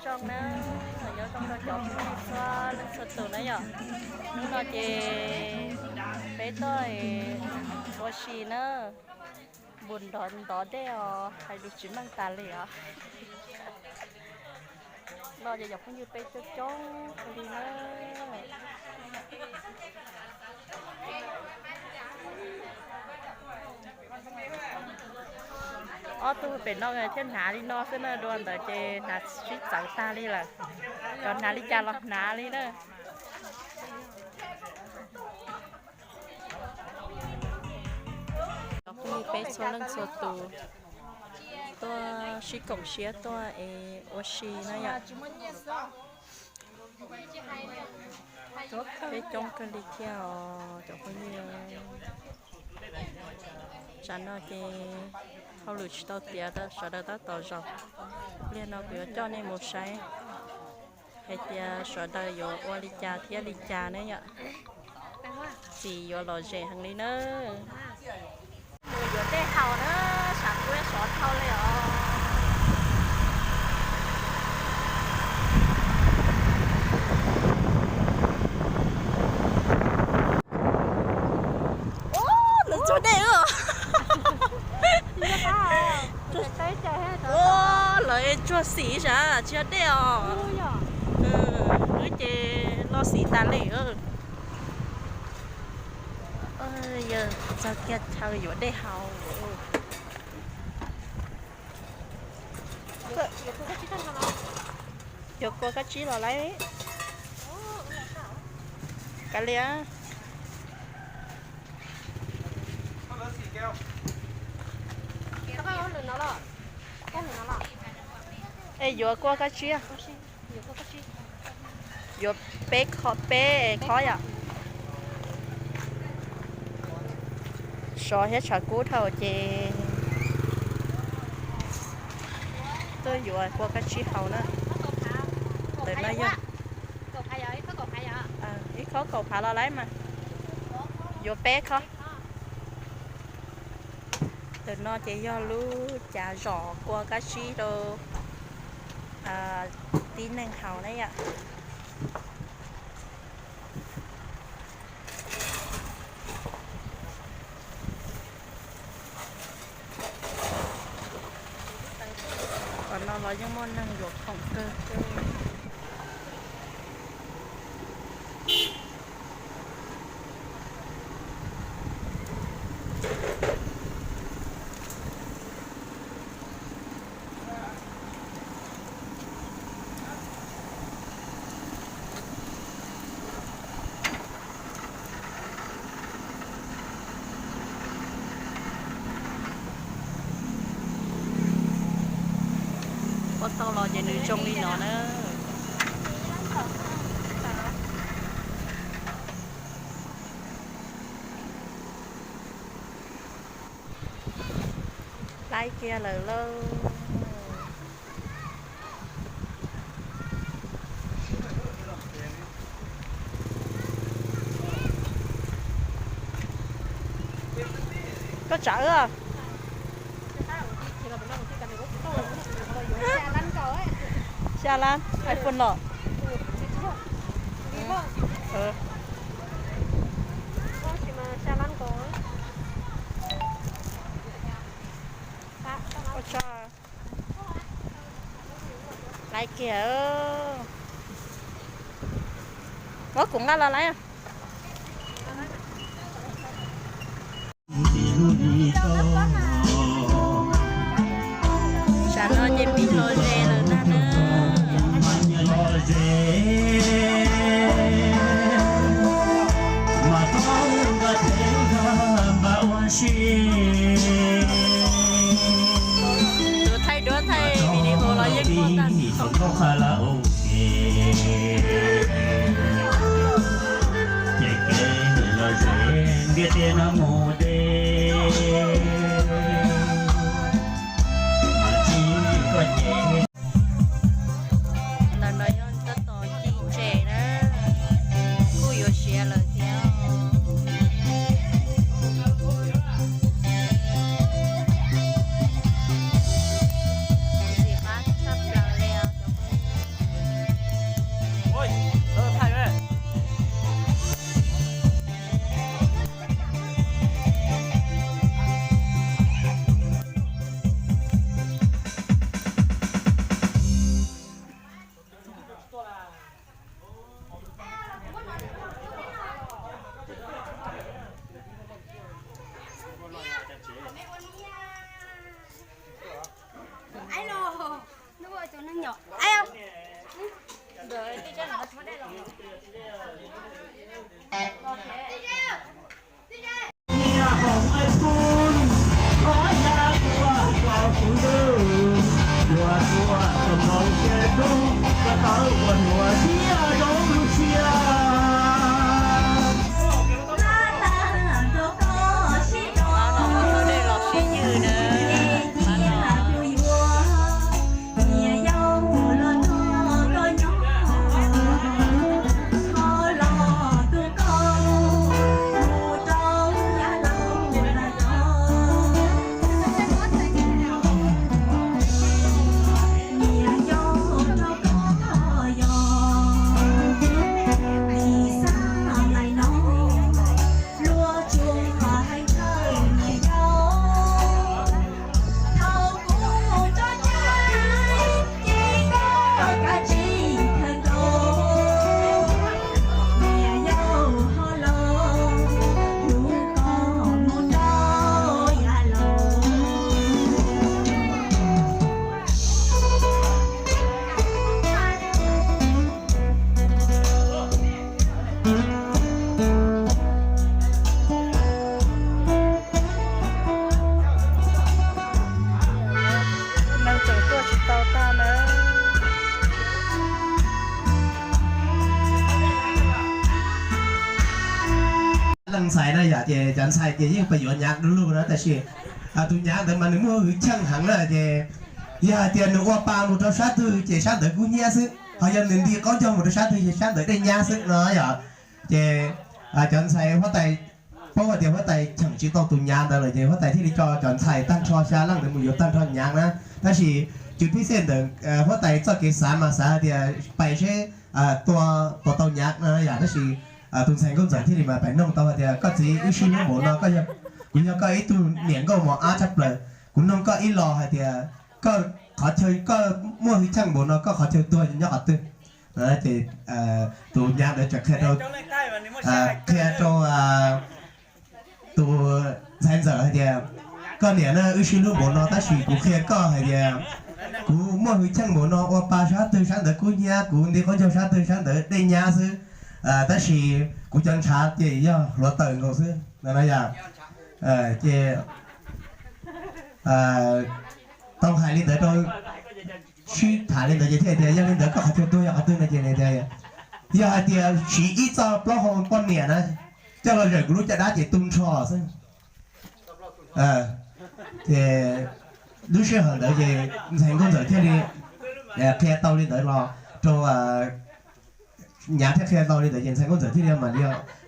Zoo na, nyob zoo rau cov phooj ywg txhua leej txhua tus na yom. Hnub no ces peb tuaj ua si na, npus ntov ntov dej os, hais lus tsis meej tas li os. No ces cov phooj ywg peb coob coob kawg li na. Ob tug pem no thiaj hnav li no xwb na, dua ntawd ces hnav sib txawv tag li lawm, cov hnav li cas los hnav li na. Cov phooj ywg peb txhua leej txhua tus tuaj sib koom siab tuaj es ua si na yom. Peb coob kawg li thiab os cov phooj ywg. Tsam no ces hauj lwm tsis tau tiav, sawv daws tab tom zaum. Pliag no kuv yuav coj nej mus saib hais tias sawv daws yuav ua li cas thiab li cas ne yom. Txiv yuav lom zem heev li na. Mus yuav dej haus na, tshav kub sov dhau li os. Lawv tsuag dej os. Lawv tsuag xim sav tsis yog dej os. Wb ces lo xim tas li. Yog txog kiag chaw yuav dej haus. Yuav kua kab tsib los lawm. Kav liam. Es yuav kua kab tsib. Yuav peb khob, peb khob yom. Sov thiab tshav kub dhau ces tuaj yuav kua kab tsib haus na. Ntawm no yog ib khob kaum phav los lawm mas. Yuav peb khob. Ntawm no ces yog lub cav zom kua kab tsib rau tib neeg haus na yom. Qhov no los yeej muaj neeg yuav khoom kawg. Ua tau los ces nws zoo li no na. Laib kiag lawm lauj. Koj tsam wb. Xya lab iPhone los. Ua tsaug. Laiv kiag. Muab kuv nqa los laiv. Tsam no ces pib lom zem lawm ntag na. Tus thaij duab thaij video los yeej muaj tag nrho. Ntawm no yog tab tom ci tsev na, kuj yuav siav lawm thiab. Ntxim qab tshaj plaws li os cov phooj ywg. Neeg tseem tuaj tsis tau tag na. Leej ntxhais na yom, ces cov ntxhais ces yeej pes yuav nyav du lug na, tab sis tus nyav ntawd mas nws muaj hwj chim heev na, ces yog hais tias nws ua pa mus rau sab twg ces sab ntawd kub hnyiab xwb, ho yog nws nti qaub ncaug mus rau sab twg ces sab ntawd dej nyab xwb no yom. Ces cov ntxhais huab tais paub hais tias huab tais cheem tsis tau tus nyav ntawd lawm ces huab tais thiaj li coj cov ntxhais tag nrho xya leej ntawd mus yuav tag nrho nyav na. Tab sis cws pib xej ntawm huab tais txoj kev xav mas xav hais tias pais seb tua puas tau nyav no yom, tab sis tus ntxhais nkauj ntxawm thiaj li mas pais noog tau hais tias koj txiv, wb sib hlub npaum no, kuv yog koj ib tug niam nkauj mos ab tshaj plaws, kuv noog koj ib los hais tias koj qhov chaw, koj muaj hwj chim npaum no koj qhov chaw tuag nyob qhov twg? Ces tus nyav ntawd tseem qhia rau, qhia rau tus ntxhais ntxawm hais tias koj niam na, wb sib hlub npaum no tab sis kuv qhia koj hais tias kuv muaj hwj chim npaum no, ua pa sab twg sab ntawd kub hnyiab, kuv nti qaub ncaug sab twg sab ntawd dej nyab xwb, tab sis kuv cov ntshav ces yog hluav taws nkaus xwb no yom. Ces tau hais li ntawd rau, sib tham li ntawd ces thiaj tias yog li ntawd koj qhov chaw tuag yog qhov twg no ces nws tias yog hais tias siv ib txoj plaub hau poj niam na coj los zawm kuv lub caj dab ces tu nrho xwb. Ces lub sij hawm ntawd ces ntxhais nkauj ntxawm thiaj li qhia tau li ntawd los rau nyav thiab qhia tau li ntawd ces ntxhais nkauj ntxawm thiaj li mam li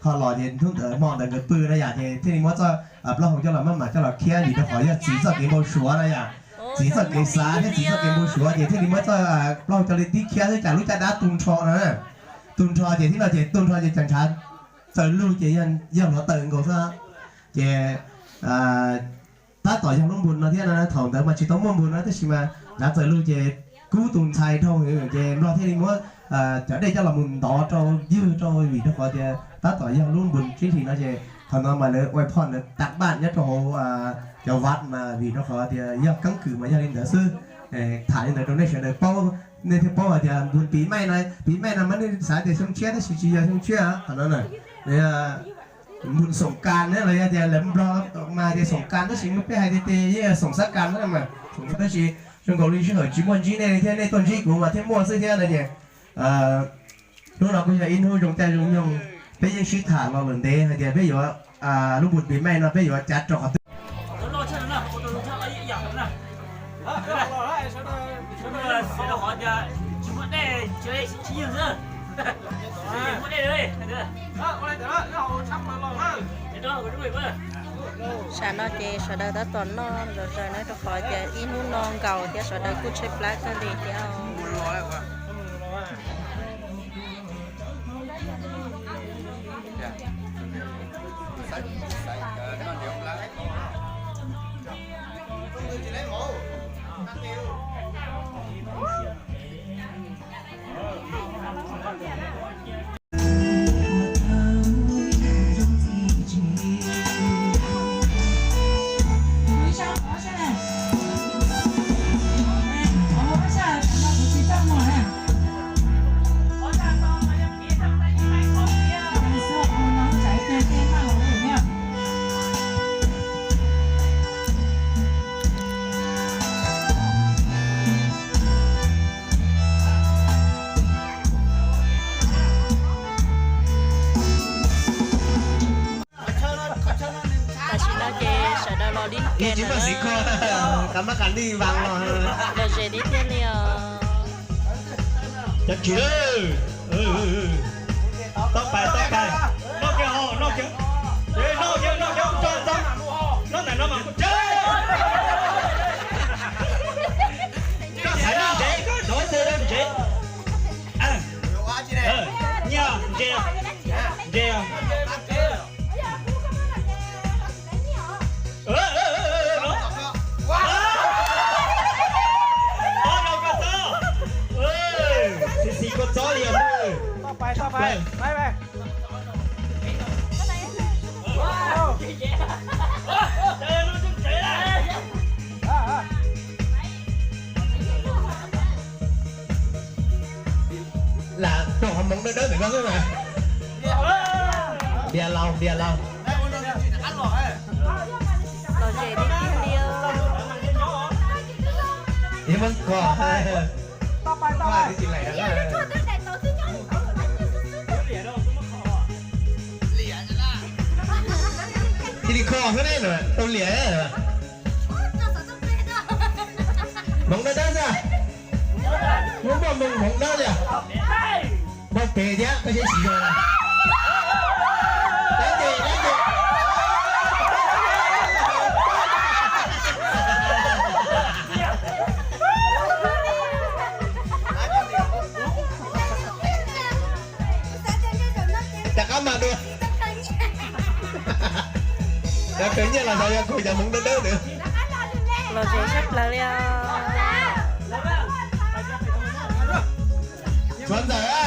ho los ces hnub ntawd hmo ntawd nkawd pw na yom ces thiaj li muab txoj plaub hau coj los maj mam coj los khiab vim rau qhov yog txiv txoj kev npau suav na yom. Txiv txoj kev xav thiab txiv txoj kev npau suav ces thiaj li muab txoj plaub hau coj li tib khiab xwb cas lub caj dab tu nrho no. Tu nrho ces tib no ces tu nrho ces cas ntshav txawm lug ces yog hluav taws nkaus xwb. Ces tab tom yog lub npus no thiab no, thaum ntawd mas tsis tau muaj npus no tab sis mas ntshav txawm lug ces kub tus ntxhais dhau ces nplog thiaj li muab cov dej coj los mus ntov rau ywg rau vim rau qhov tias tab tom yog lub npus tsib hlis no ces qhov no mas lawv ua phoj ntawd tag npaj nyob rau hauv cov vaj mas vim rau qhov tias yog keeb kwm mas yog li ntawd xwb. Tham li ntawd rau nej sawv daws paub, nej thiaj paub hais tias npus pis maij no, pis maij no mas nej xav tias xyoo tshiab tab sis tsis yog xyoo tshiab qhov no na. Npus xoom kas na los yog tias lawv nplog mas tias xoom kas tab sis muaj peb hais tias yeej xoom xab kas na mas, tab sis zoo nkaus li sij hawm tsis muaj ntsib nej thiab nej tuaj ntsib kuv mas thiaj muaj xwb thiab no ces hnub no kuj yog ib hnub zoo caij zoo nyoog, peb yeej sib tham los lawm ntev hais tias peb yuav lub npus pis maij no peb yuav cav rau qhov twg. Sam no ces sawv daws tab tom noj zom zaws na rau qhov tias ib hnub no nkaus thiab sawv daws kuj tshaib plab kawg li thiab. Tsis muaj xiv kho, qab mab qab nij vas los. Lom zem tiag tiag li os. Cov tsis, toj pais toj pais, noj kiag ho noj kiag, noj kiag noj kiag, tso tso, noj ntawm no mas kuv tsa. Koj xaiv noj ntsev, koj dov tes rau ntsev. Nyiaj ntsev, ntsev. Xis xis kua txob li os. Lam rau hauv moov dawb dawb ntawm koj xwb mas. Npias laus, npias laus. Lom zem tiag tiag li os. Ib muab kho. Cia li kho xwb ne, tau liam. Moov dawb dawb xwb. Muaj muaj moov dawb li. Npauj pem thiab koj seb siv zoo. Dab ces dab ces. Rov qab mas dua. Cov khwv nyiaj los xyov yog kuv cov hmoov dawb dawb ntawd. Lom zem sab plaws li os. Suav ntxawm a.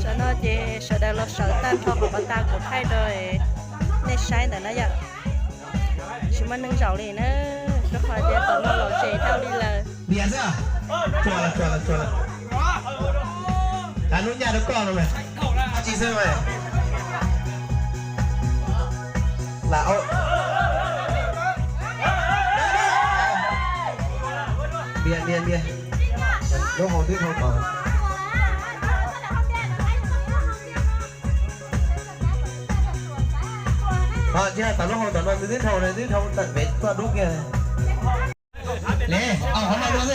Tam no ces sawv daws los sawv tag nrho qhov pas tas kuv thaij rau nej saib ntawm no yom. Tsis muaj neeg zaum li na, rau qhov tias tam no lom zem dhau li lawm. Npias xwb. Tsuas lawm, tsuas lawm, tsuas lawm. Tav lub ncaj rau koj no mas. Dab tsi xwb mas. Lam, npias npias npias. Lub hau twb dhau tod. Tsis hais tom lub hau tom no twb dhau, twb dhau tawm pem tuaj dub kiag. Le, au qhov no dua xwb.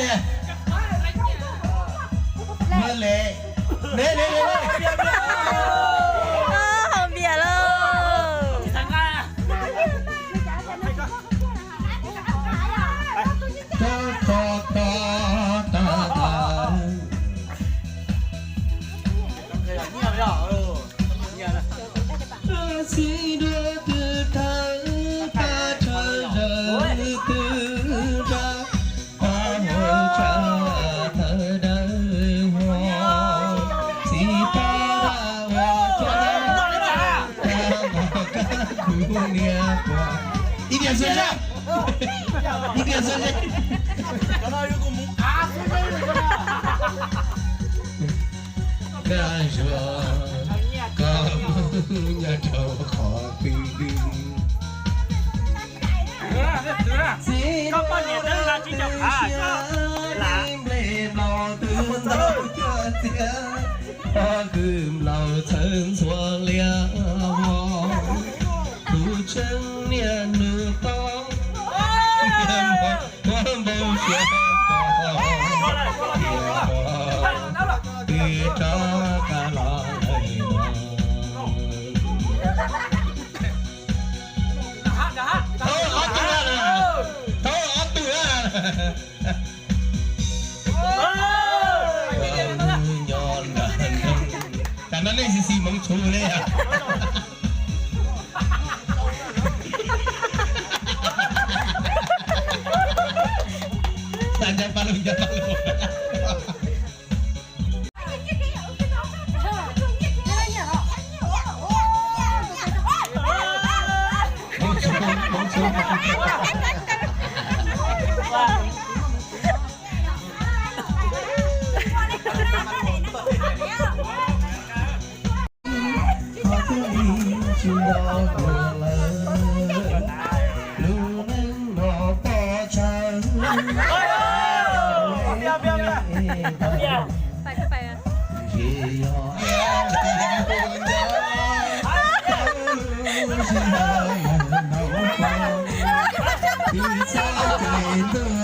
Maj le, le le le. Hau npias lauj. Txiv duab twb tawg tag, tshav zaws twb zag, pab hauv tshav tawv dawb huv, txiv pab dab ua cas, pab nqos kab kuv niam quas. Ib tiam xwb, ib tiam xwb. Koj zuag, koj mus nyob rau qhov twg? Txiv duab twb siab li nplej nplaum twb ntau cuaj txiav, pob kws nplaum txhawv ntxhua liab vog, tus tseeb niaj hnub tob npau suav pom, tias twb rov qab los lawm los. Thauj ob tug, thauj ob tug. Tam no nej xis xis moov txhuv li. Nco paj lug, nco paj lug. Lub neej no pom tsawg. Tus sij hawm los ntau, tiv txhab ces ntuj